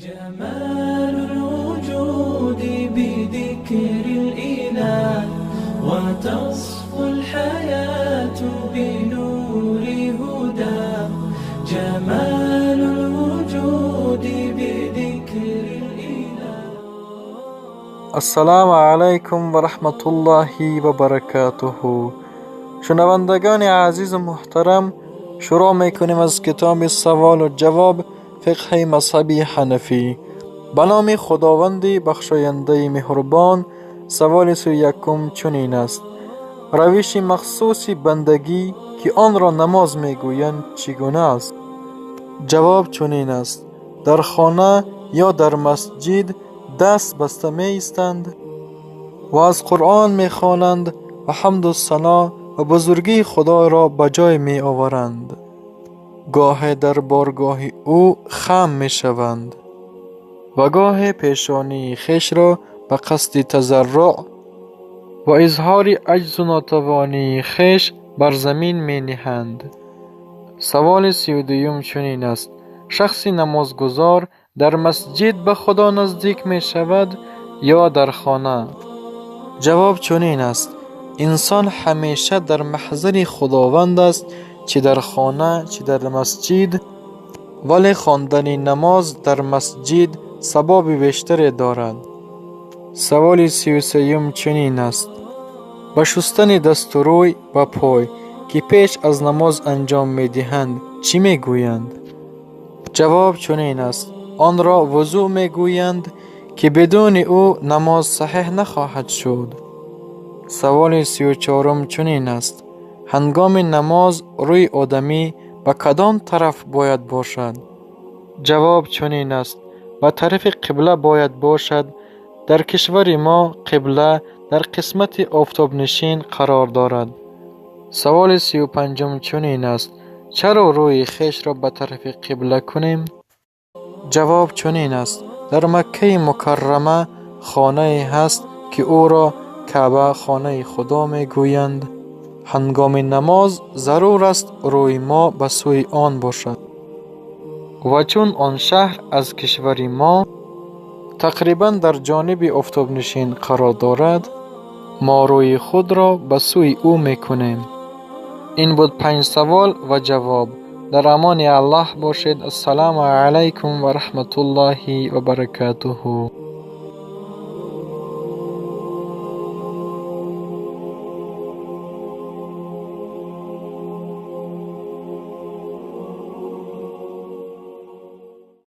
جمال الوجود بذكر الإله وتصفو الحياة بنور هدى. جمال الوجود بذكر الإله. Ассалому алайкум ва раҳматуллоҳи ва баракатуҳу. Шунавандагони азизу муҳтарам, шурӯъ мекунем аз китоби саволу ҷавоб, фиқҳи мазҳаби ҳанафӣ. Ба номи Худованди бахшояндаи меҳрубон. Саволи 31-ум чунин аст: равиши махсуси бандагӣ, ки онро намоз мегӯянд, чӣ гуна аст? Ҷавоб чунин аст: дар хона ё дар масҷид даст баста меистанд ва аз Қуръон мехонанд ва ҳамду сано ва бузургии Худоро ба ҷой меоваранд. Гоҳе дар боргоҳи ӯ хам мешаванд ва гоҳе пешонии хешро ба қасди тазарруъ ва изҳори аҷзу нотавонии хеш бар замин мениҳанд. Саволи 32-юм чунин аст: шахси намозгузор дар масҷид ба Худо наздик мешавад ё дар хона? Ҷавоб чунин аст: инсон ҳамеша дар маҳзари Худованд аст, чӣ дар хона, чӣ дар масҷид, вале хондани намоз дар масҷид савоби бештаре дорад. Саволи 33-юм чунин аст: ба шустани дасту рӯй ва пой, ки пеш аз намоз анҷом медиҳанд, чӣ мегӯянд? Ҷавоб чунин аст: онро вузӯъ мегӯянд, ки бидуни ӯ намоз саҳеҳ нахоҳад шуд. Саволи 34-ум чунин аст: ҳангоми намоз рӯи одамӣ ба кадом тараф бояд бошад? Ҷавоб чунин аст: ба тарафи қибла бояд бошад. Дар кишвари мо қибла дар қисмати офтобнишин қарор дорад. Саволи 35-ум чунин аст: чаро рӯи хешро ба тарафи қибла кунем? Ҷавоб чунин аст: дар Маккаи Мукаррама хонае ҳаст, ки ӯро Каъба, хонаи Худо мегӯянд. Ҳангоми намоз зарур аст рӯи мо ба сӯи он бошад. Ва чун он шаҳр аз кишвари мо тақрибан дар ҷониби офтобнишин қарор дорад, мо рӯи худро ба сӯи ӯ мекунем. Ин буд панҷ савол ва ҷавоб. Дар амони Аллоҳ бошед. Ассалому алайкум ва раҳматуллоҳи ва баракатуҳу.